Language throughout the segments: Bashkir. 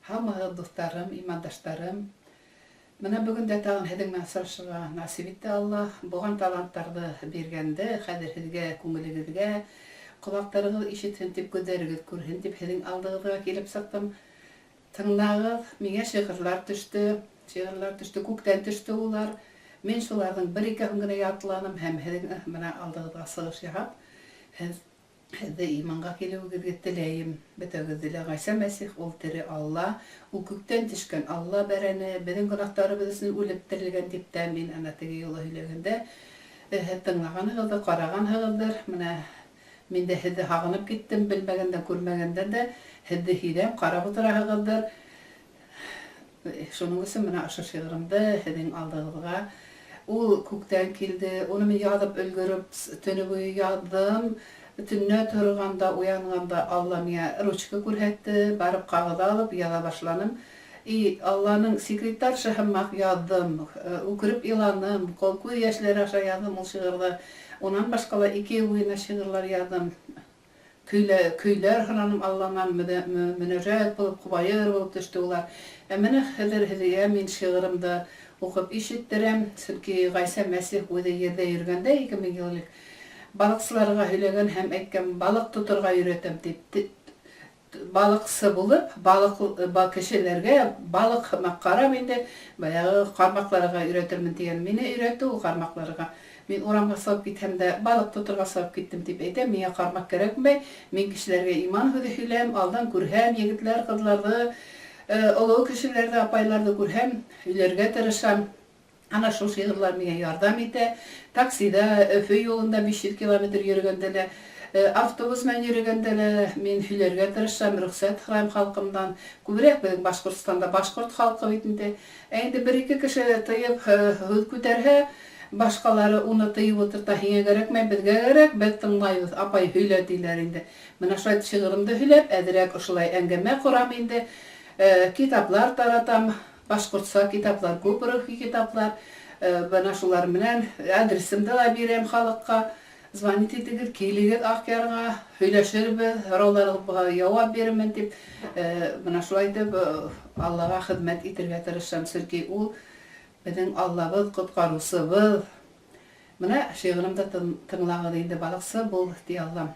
Һаумыһығыҙ, дуҫтарым, имандаштарым! Менә бөгөн дә тагын һеҙҙең менән осрашырға насип итте Аллаһ. Булған таланттарҙы биргәндә, хәҙер һеҙгә, күңелегеҙгә, ҡолаҡтарығыҙ ишетһен дип, күҙҙәрегеҙ күрһен дип һеҙҙең алдығыҙға килеп сыҡтым. Тыңлағыҙ, миңә шиғырлар төштө, шиғырлар төштө, күктән төштө улар. Мин шуларҙың бер-икәүһен генә ятланым һәм һеҙҙең менә алдығыҙға сығыш яһап, һеҙ Һеҙҙе иманға килеүегеҙгә теләйем, бөтәгеҙҙе лә. Гайсә Мәсих, ул тере Алла, ул күктән төшкән Алла бәрәне, беҙҙең гөнаһтарыбыҙ өсөн үлеп терелгән дип тә мин ана теге юлы һөйләгәндә һеҙ тыңлағанһығыҙҙыр, ҡарағанһығыҙҙыр. Менә мин дә һеҙҙе һағынып киттем, белмәгәндән, күрмәгәндән дә һеҙҙе һиҙәм, ҡарап утыраһығыҙҙыр. Шуның өсөн менә ошо шиғырымды һеҙҙең алдығыҙға. Ул күктән килде, уны мин яҙып өлгөрөп, төнө буйы яҙҙым. Төнлә торғанда, уянғанда Алла миңә ручка күрһәтте, барып ҡағыҙ алып яҙа башланым. И Алланың секретарша һымаҡ яҙҙым, үкереп иланым, күҙ йәшләре аша яҙҙым ул шиғырҙы. Унан башҡа ла ике ел буена шиғырлар яҙҙым. Көйлә, көйләр һораным Алланан, мөнәжәт булып, ҡобайыр булып төштө улар. Ә менә хәҙер һеҙгә мин шиғырымды уҡып ишеттерәм, сөнки Гайсә Мәсих үҙе ерҙә йөрөгәндә 2000 йыл элек балыҡсыларға һөйләгән һәм әйткән, балыҡ тоторға өйрәтәм дип. Балыҡсы булып, балык кешеләргә балык һымак карап инде, баягы кармакларга өйрәтермен дигән. Мине өйрәтте ул кармакларга. Мин урамга чыгып китһәм дә, балык тотырга чыгып киттем дип әйтәм, миңа кармак кәрәкмәй, мин кешеләргә иман һүзе һөйләм, алдан күрһәм, егетләр, кызларны, олы кешеләрне, апайларны күрһәм, һөйләргә тырышам. Ана шул шигырьләр миңа ярдәм итә. Таксида, Өфө юлында 500 километр йөрегәндә лә, автобус белән йөрегәндә лә мин һөйләргә тырышам, рөхсәт һорайым халкымдан. Күбрәк безнең Башкортстанда башкорт халкы бит инде. Ә инде бер-ике кеше тыеп һүҙ күтәрһә, башҡалары уны тыйып ултырта, һиңә кәрәкмәй, беҙгә кәрәк, беҙ тыңлайбыҙ, апай, һөйлә, тиләр инде. Менә шулай шигырымды һөйләп, әҙерәк ошолай әңгәмә ҡорам инде. Китаплар таратам. Башкортса китаплар күп, рухи китаплар. Бына шулар менән адресымды ла бирәм халыкка. Звонить итегеҙ, килегеҙ Аҡъярға, һөйләшербеҙ, һорауларығыҙға яуап бирермен дип. Бына шулай итеп Аллаға хеҙмәт итергә тырышам, сөнки ул беҙҙең Аллабыҙ, ҡотҡарыусыбыҙ. Менә шиғырымды тыңлағыҙ инде, Балыҡсы бул, ти Аллам.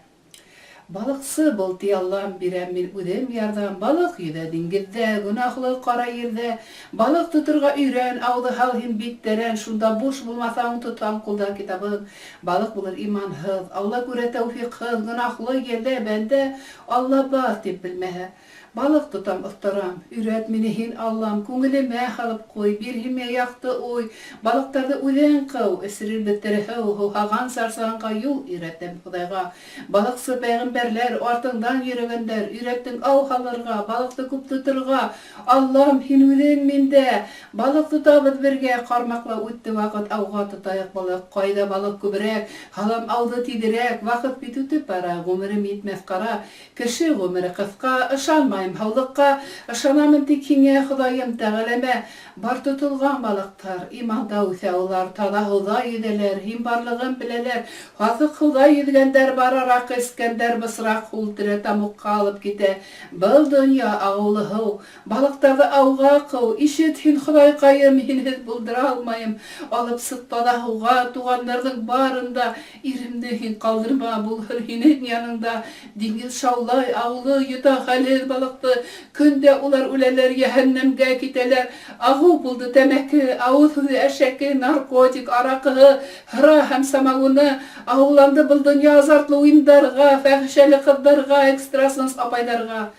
Балыксы бул, ти Аллам, бирәм мин үзем ярдәм, Балык йөзә диңгездә, гөнаһлы кара йирҙә. Балык тоторға өйрән, ауҙы һал һин бик тәрән, Шунда буш булмаҫаң, тотһаң ҡулда китабың. Балык булыр иманһыҙ, Алла күрә тәүфиҡһыҙ, Гөнаһлы ерҙә бәндә Алла бар тип белмәһә. Балыҡ тотам оҫтарам, Өйрәт мине һин, Аллам, Күңелемә һалып ҡуй, Бир һин миңә яҡты уй, Балыҡтарҙы үҙең ҡыу, Эсерербеҙ тере һыу, Һыуһаған сарсағанға Юл өйрәтәм Хоҙайға. Балыҡсы пәйғәмбәрләр, Артыңдан йөрөгәндәр, Өйрәттең ау һалырға, Балыҡты күп тоторға, Аллам, һин үҙең миндә, Балыҡ тотабыҙ бергә, Ҡармаҡлау үтте ваҡыт, Ауға тотайыҡ балыҡ, Ҡайҙа балыҡ күберәк, Һалам ауҙы тиҙерәк, Ваҡыт бит үтеп бара, Ғүмерем етмәҫ ҡара, Кеше гомере кыска, Ышанмайым һаулыкка, Ышанамын тик һиңә, Хоҙаем Тәгаләмә. Бар тотылган балыктар, Иманда үҫә улар, Таҙа һыуҙа йөҙәләр, Һин барлыгын беләләр. Һаҫыҡ һыуҙа йөҙгәндәр, Бар аракы эскәндәр, Бысрак һул терә, Тамуҡҡа алып китә. Был донъя, агыулы һыу. Балыҡтарҙы ауға ҡыу, Ишет һин, Хоҙайҡайым, Һинһеҙ булдыра алмайым. Алып сыҡ таҙа һыуға, Туғандарҙың барын да. Иремде һин ҡалдырма, Булһын һинең яныңда. Диңгеҙ шаулай, аулы, Йота хәлһеҙ балыҡты. Көн дә улар үләләр, Йәһәннәмгә китәләр. Ағыу булды тәмәке, Ауыҙ һүҙе әшәке, Наркотик, араҡыһы, Һыра һәм самогоны. Агыуланды был донъя Азартлы уйындарға, Фәхишәле ҡыҙҙарға, Экстрасенс апайҙарға.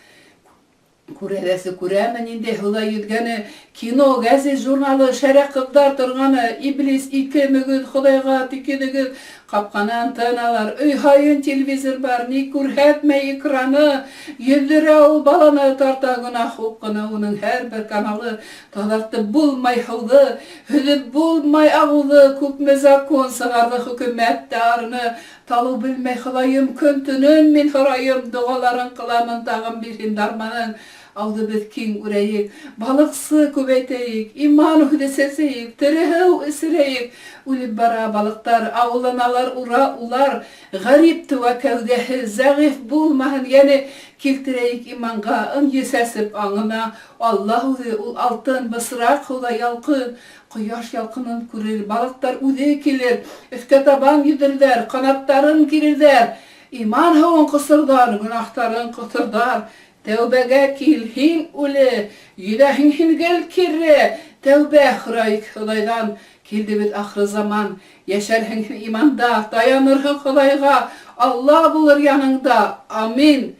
Күрәҙәсе күрәме ниндәй һыуҙа йөҙгәне, кино, гәзит, журналы, шәрә ҡыҙҙар торғаны, иблис, ике мөгөҙ, Хоҙайға төкөнөгөҙ, ҡапҡанан тын алар, өй һайын телевизор бар, ни күрһәтмәй экраны, йөҙҙөрә ул баланы, тарта гөнаһ упҡыны, уның һәр бер каналы, таҙартып булмай һыуҙы, һөҙөп булмай ағыуҙы, күпме закон сығарҙы хөкүмәт тә арыны, Талыу белмәй Хоҙайым, Көн-төнөн мин һорайым, Доғаларың ҡыламын, Тағын бир һин дарманың. Ауҙы беҙ киң үрәйек, Балыҡсы күбәйтәйек, Иман һүҙе сәсәйек, Тере һыу эсерәйек. Үлеп бара балыҡтар, Ауланалар ура улар, Ғәрип тыуа кәүҙәһе, Зәғиф булмаһын йәне, Килтерәйек иманға, Ынйы сәсеп аңына, Алла һүҙе ул алтын, Бысраҡ һыуҙа ялҡын, Ҡояш ялҡынын күрер, Балыҡтар үҙе килер, Өҫкә табан йөҙөрҙәр, Ҡанаттарын кирерҙәр, Иман һыуын ҡосорҙар, Гонаһтарын ҡоҫорҙар. Тәүбәгә кил, һин үле, Йөҙәһең һин гел кире, Тәүбә һорайыҡ Хоҙайҙан, Килде бит ахырызаман, Йәшәрһең һин иманда, Таянырһың Хоҙайға, Алла булыр яныңда. Амин.